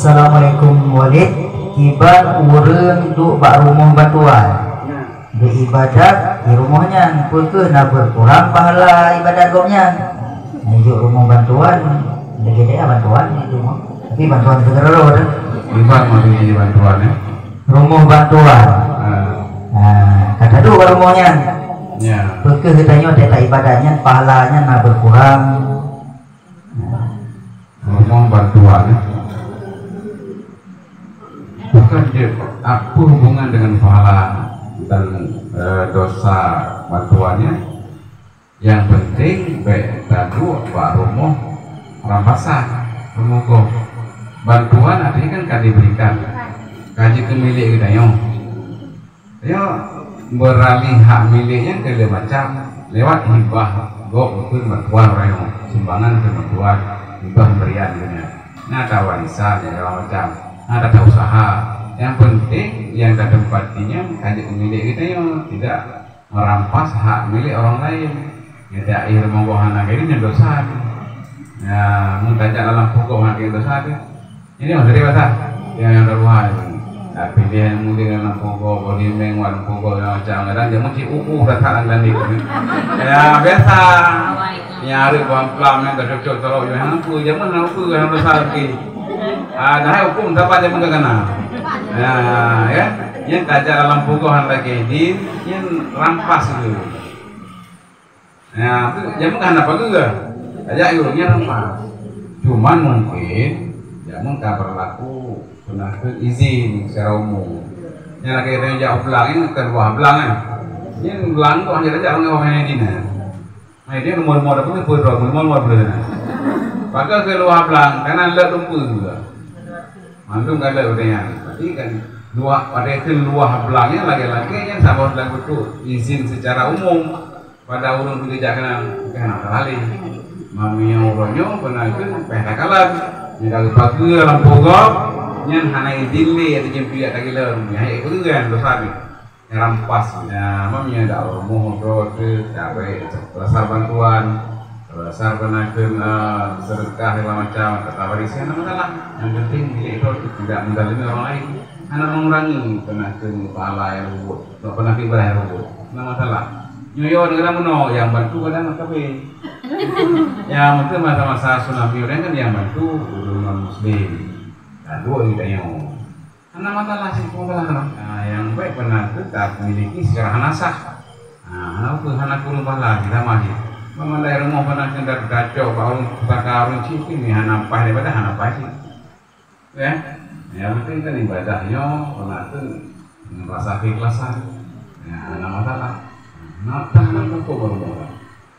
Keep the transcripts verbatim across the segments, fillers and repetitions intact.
Assalamualaikum Walid, kiban ureuëng duek bak rumoh bantuan, beuibadat di rumoh nyan, peu kheueh na beukurang pahala ibadat gobnyan? Meunyoe rumoh bantuan, lagée bantuan di rumoh, tapi bantuan segera dah. Kiban maksudnya bantuan, ya? Rumoh bantuan. Ah. Ah, ka taduek bak rumoh nyan. Ya. Peu kheueh geutanyoe teuka ibadat nyan, pahala nyan na beukurang? Rumoh bantuan, ya. Bukan je apa hubungan dengan pahala dan, eh, dosa bantuannya. Yang penting bèk taduek bak rumoh rampasan, rumoh gob. Bantuan artinya kan ka diberikan, ka jeuet keu milék geutanyoe. Nyoe beuralih hak milék nyan keu lheueh macam, lewat hibah gob keu bantuan ureuëng nyoe, sumbangan keu bantuan, hibah pemberian keu nyan. Na ka warisan, ya, macam, na ka usaha. Yang penting yang ka teumpat nyan ka jeuet keu milék geutanyoe, tidak merampas hak milék orang lain. Nyan jak ih rumoh gob hana geuh nyan dosa. Ya, mun tajak lam lampôh gob hana geuh dosa tu. Ini maksudnya bahasa yang, yang terbuat. Tapi dia yang mungkin dalam lampôh gob, bodi meng wan lampôh gob, yang macam kadang dia mesti uku datang dan ni. Ya, biasa. Yang ada buah plam yang tercocok teruk yang apa, zaman apa yang dosa lagi. Ah, dah hukum dapat zaman kena. Ya, ya. Yang tajak dalam lampôh gob hana lagi, di yang rampas tu. Ya, tu jameun hana pageue. Tajak ureuëng nyan rampas. Cuman mungkin jameun ka berlaku peunakheuet izin secara umum. Nyan lagée tanyoe jak u blang nyan, ka luwah blang kan. Nyan blang tu hana tajak ngon orang yang dina. Nah, dia nomor-nomor apa ni? Nomor nomor apa ni? Pakai ke luwah blang, karena lek lumpur juga. Mandum ka lheueh udah nyan. Tapi kan luwah, pada itu luwah blang nyan lagée-lagée nyan sama dalam bentuk izin secara umum. Pada ureuëng tu dijak keunan, bukan hana salah lé. Mami nyang uroe nyoe beuna keu peh takalon. Nyan ka geupageue lampôh gob, nyan hana izin lé ateueh jeuem piyak tagilon. Nyan hai peue kan dosa tu. Nyan rampas. Nyan mami nyang dak rumoh droe tu, cabai, dasar bantuan, dasar beuna keu, eh, sedekah segala macam, tetap ada isi, hana masalah. Yang penting milik droe tu tidak mendalimi orang lain. Hana mengurangi peunakheuet pahala nyang ruweuet, peunakheuet ibadah nyang ruweuet. Hana masalah. Nyoe yo negara meunoe nyang bantu kadang kafé. Ya, mungkin masa-masa tsunami orang kan yang bantu ureuëng non muslim. Lalu kita nyoe. Hana masalah sih, hana masalah. Nah, yang baik pernah tetap miliki secara hana sah. Nah, apa hana kurang pahala kita masih. Memandai rumah pernah kendar dacok bak ureuëng, bak ureuëng cik ni hana pas daripada hana pas sih. Ya, yang penting kan ibadah nyoe, pernah tu rasa keikhlasan. Ya, hana masalah. Nah, tak ada apa-apa baru.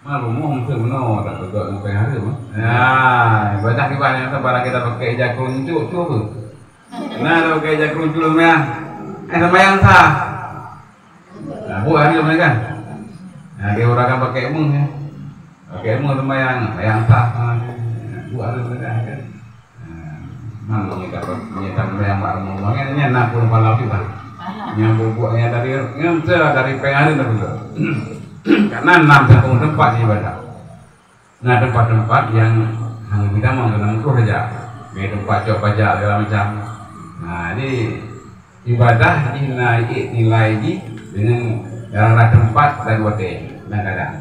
Maklum, mungkin benar tak betul sampai hari mah. Ya, ibadah ibadah yang barang kita pakai ija keruncuk tu apa? Nah, kita pakai ija keruncuk mah. Eh, sembahyang sah. Nah, buat hari mah kan. Nah, dia orang kan pakai emung ya. Pakai emung sembahyang, sembahyang sah. Nah, buat hari mah kan. Nah, mana kita, kita sembahyang bareng, nyan, nyan nak pun pahala kita. Yang bubuh yang dari, yang dari pengaruh dah betul. Karena enam satu tempat ibadah. Nah, tempat-tempat yang hanya kita mau kena musuh saja. Kayak tempat cok pajak segala macam. Nah, jadi ibadah jih na nilai jih dengan dalam tempat dan watèe dan keadaan.